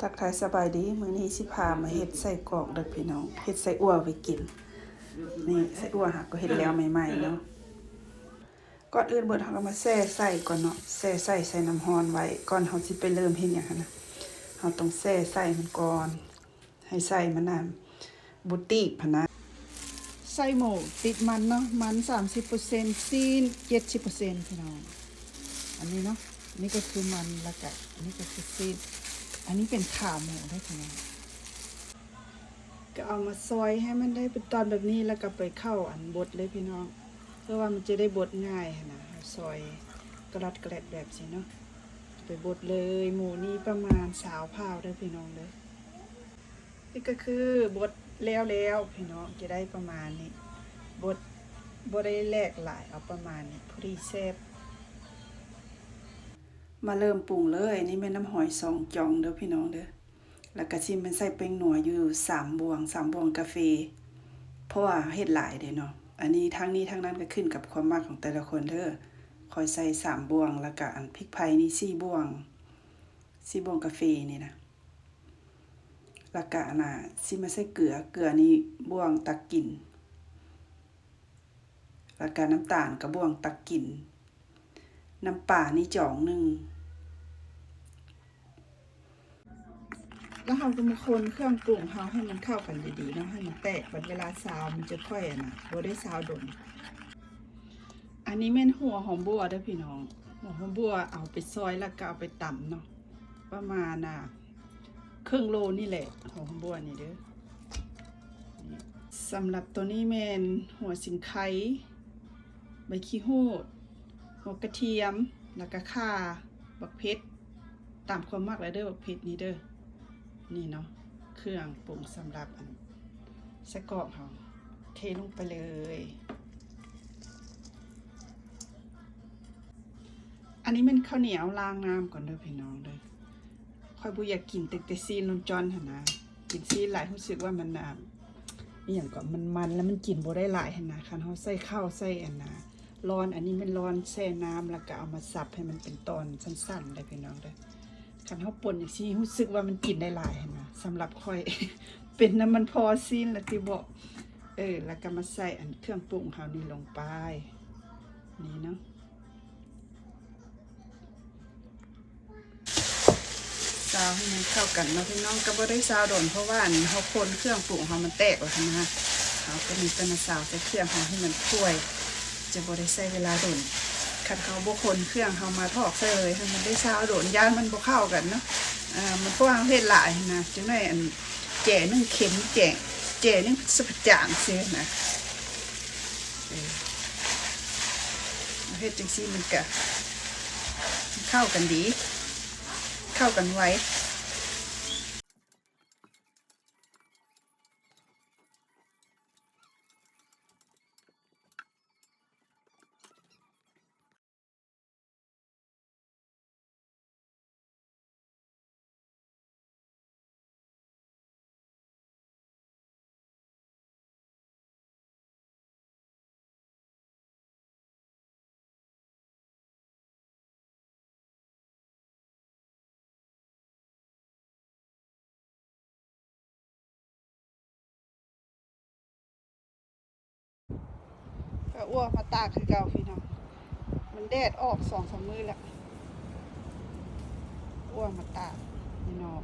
ທັກທາຍສະບາຍດີ ມື້ນີ້ຊິພາມາເຮັດໄສ້ກອກເດີ້ພີ່ນ້ອງ ເຮັດໄສ້ອົ່ວໄວ້ກິນ. ນີ້ໄສ້ອົ່ວຫາກໍເຮັດແລ້ວໃໝ່ໆເນາະ. ກ່ອນອື່ນໝົດເຮົາກໍມາແຊ່ໄສ້ກ່ອນເນາະ ແຊ່ໄສ້ໃສ່ນ້ຳຮ້ອນໄວ້ ກ່ອນເຮົາຊິໄປເລີ່ມເຮັດຫຍັງຫັ້ນນະ ເຮົາຕ້ອງແຊ່ໄສ້ມັນກ່ອນ ໃຫ້ໄສ້ມັນນະບໍ່ຕີບຫັ້ນນະ. ໄສ້ໝູຕິດມັນເນາະ ມັນສາມສິບເປີເຊັນ ຊີ້ນເຈັດສິບເປີເຊັນ ພີ່ນ້ອງ. ອັນນີ້ເນາະ ນີ້ກໍຄືມັນ ແລ້ວກະອັນນີ້ກໍຄືຊີ້ນ ອັນນີ້ເປັນຂາໝູເດີ້ພີ່ນ້ອງ. ກໍເອົາມາຊອຍໃຫ້ມັນໄດ້ເປັນຕອນແບບນີ້ ແລ້ວກໍໄປເຂົ້າອັນບົດເລີຍພີ່ນ້ອງ ເພື່ອວ່າມັນຈະໄດ້ບົດງ່າຍຫັ້ນນະ. ເຮົາຊອຍກະລັດກະແລັດແບບຊີ້ເນາະ ໄປບົດເລີຍ. ໝູນີ້ປະມານຊາວພາວເດີ້ພີ່ນ້ອງເດີ້. ນີ້ກໍຄືບົດແລ້ວແລ້ວພີ່ນ້ອງ ຈະໄດ້ປະມານນີ້ ບົດບໍ່ໄດ້ແຫຼກຫຼາຍ ເອົາປະມານນີ້ພໍດີແຊບ. ມາເລີ່ມປຸງເລີຍ ນີ້ແມ່ນນ້ຳຫອຍສອງຈອງເດີ້ພີ່ນ້ອງເດີ້. ແລ້ວກະຊິມາໃສ່ແປ້ງນົວຢູ່ສາມບ່ວງ ສາມບ່ວງກາເຟ ເພາະວ່າເຮັດຫຼາຍເດ້ເນາະ. ອັນນີ້ທັງນີ້ທັງນັ້ນກໍຂຶ້ນກັບຄວາມມັກຂອງແຕ່ລະຄົນເດີ້. ຂ້ອຍໃສ່ສາມບ່ວງ ແລ້ວກະອັນພິກໄພນີ້ສີ່ບ່ວງ ສີ່ບ່ວງກາເຟນີ້ນະ. ແລ້ວກະອັນນ່າ ຊິມາໃສ່ເກືອ ເກືອນີ້ບ່ວງຕັກກິນ ແລ້ວກະນ້ຳຕານກະບ່ວງຕັກກິນ ນ້ຳປານີ້ຈອງໜຶ່ງ. ແລ້ວເຮົາກໍມາຄົນເຄື່ອງປຸງເຮົາໃຫ້ມັນເຂົ້າກັນດີໆເນາະ ໃຫ້ມັນແຕກ ບັດເວລາຊາວມັນຈະຄ່ອຍອັນນ່າ ບໍ່ໄດ້ຊາວດົນ. ອັນນີ້ແມ່ນຫົວຫອມບົວເດີ້ພີ່ນ້ອງ ຫົວຫອມບົວເອົາໄປຊອຍ ແລ້ວກໍເອົາໄປຕຳເນາະ ປະມານ ອ່າ ເຄິ່ງໂລນີ້ແຫຼະ ຫົວຫອມບົວນີ້ເດີ້. ສຳລັບໂຕນີ້ແມ່ນຫົວສີໄຄ ໃບຂີ້ຫູດ ຫົວກະທຽມ ແລ້ວກະຂ່າ ບັກເຜັດ ຕາມຄວາມມັກແຫຼະເດີ້ ບັກເຜັດນີ້ເດີ້. ນີ້ເນາະ ເຄື່ອງປຸງສຳລັບອັນໄສ້ກອກເຮົາ ເທລົງໄປເລີຍ. ອັນນີ້ແມ່ນເຂົ້າໜຽວລ້າງນ້ຳກ່ອນເດີ້ພີ່ນ້ອງເດີ້. ຂ້ອຍບໍ່ຢາກກິນແຕ່ຊີ້ນລ້ນຈ້ອນຫັ້ນນະ ກິນຊີ້ນຫຼາຍຮູ້ສຶກວ່າມັນ ອ່າ ອີ່ຫຍັງກໍມັນໆ ແລ້ວມັນກິນບໍ່ໄດ້ຫຼາຍຫັ້ນນະ. ຄັນເຮົາໃສ່ເຂົ້າໃສ່ອັນນ່າ ລ້ອນ ອັນນີ້ແມ່ນລ້ອນແຊ່ນ້ຳ ແລ້ວກໍເອົາມາສັບໃຫ້ມັນເປັນຕອນສັ້ນໆເດີ້ພີ່ນ້ອງເດີ້. ຄັນເຮົາປົ່ນຈັ່ງຊີ້ ຮູ້ສຶກວ່າມັນກິນໄດ້ຫຼາຍຫັ້ນນະ ສຳລັບຂ້ອຍ ເປັນນຳມັນພໍຊີ້ນລະຕິເບາະ. ເອີ ແລ້ວກໍມາໃສ່ອັນເຄື່ອງປຸງເຮົານີ້ລົງໄປ ນີ້ເນາະ. ຊາວໃຫ້ມັນເຂົ້າກັນເນາະພີ່ນ້ອງ ກໍບໍ່ໄດ້ຊາວດົນ ເພາະວ່າອັນເຮົາຄົນເຄື່ອງປຸງເຮົາມັນແຕກແລ້ວຫັ້ນນະ. ເຮົາກໍມີແຕ່ມາຊາວໃສ່ເຄື່ອງເຮົາໃຫ້ມັນຖ້ວຍ ຈະບໍ່ໄດ້ໃຊ້ເວລາດົນ. ຄັນເຮົາບໍ່ຄົນເຄື່ອງ ເຮົາມາຖອກໃສ່ເລີຍ ໃຫ້ມັນໄດ້ຊາວດົນ ຢ້ານມັນບໍ່ເຂົ້າກັນເນາະ. ເອີ ມັນ ເພາະວ່າເຮົາເຮັດຫຼາຍຫັ້ນນະ ຈັ່ງໜ້ອຍອັນແຈໜຶ່ງເຂັມ ແຈ ແຈໜຶ່ງສະປະຈາງຊີ້ນະ. ເອີ ເຮັດຈັ່ງຊີ້ມັນກະເຂົ້າກັນດີ ເຂົ້າກັນໄວ.ກໍອົ່ວມາຕາກຄືເກົ່າພີ່ນ້ອງ ມັນແດດອອກສອງສາມມື້ແລ້ວ. ອົ່ວມາຕາກພີ່ນ້ອງ